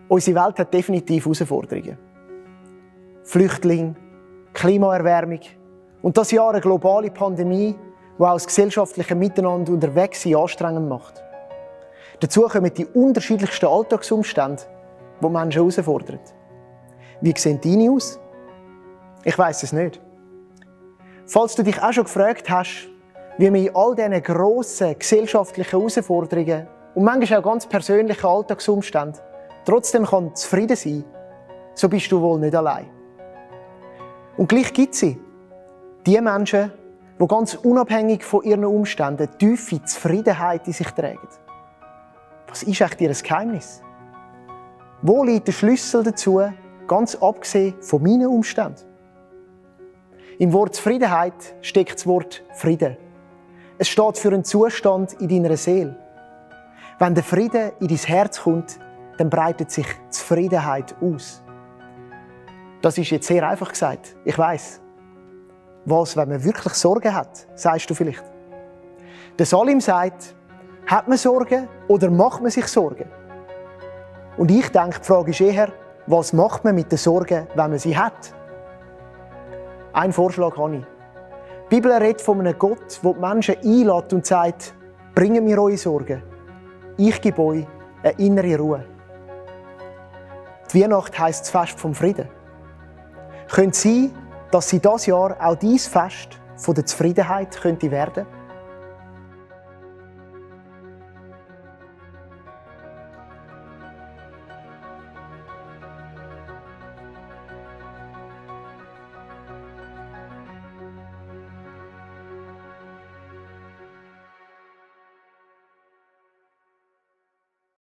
Unsere Welt hat definitiv Herausforderungen. Flüchtlinge, Klimaerwärmung und das Jahr eine globale Pandemie, die auch das gesellschaftliche Miteinander unterwegs sein anstrengend macht. Dazu kommen die unterschiedlichsten Alltagsumstände, die Menschen herausfordern. Wie sehen deine aus? Ich weiss es nicht. Falls du dich auch schon gefragt hast, wie man in all diesen grossen gesellschaftlichen Herausforderungen und manchmal auch ganz persönlichen Alltagsumständen trotzdem zufrieden sein kann, so bist du wohl nicht allein. Und gleich gibt es die Menschen, die ganz unabhängig von ihren Umständen tiefe Zufriedenheit in sich tragen. Was ist echt ihr Geheimnis? Wo liegt der Schlüssel dazu, ganz abgesehen von meinen Umständen? Im Wort Zufriedenheit steckt das Wort Frieden. Es steht für einen Zustand in deiner Seele. Wenn der Frieden in dein Herz kommt, dann breitet sich Zufriedenheit aus. Das ist jetzt sehr einfach gesagt, ich weiss. Was, wenn man wirklich Sorgen hat, sagst du vielleicht. Der Salim sagt, hat man Sorgen oder macht man sich Sorgen? Und ich denke, die Frage ist eher, was macht man mit den Sorgen, wenn man sie hat? Einen Vorschlag habe ich. Die Bibel redet von einem Gott, der die Menschen einlädt und sagt, bringt mir eure Sorgen. Ich gebe euch eine innere Ruhe. Die Weihnacht heisst das Fest vom Frieden. Könnte sein, dass sie dieses Jahr auch dein Fest von der Zufriedenheit könnte werden?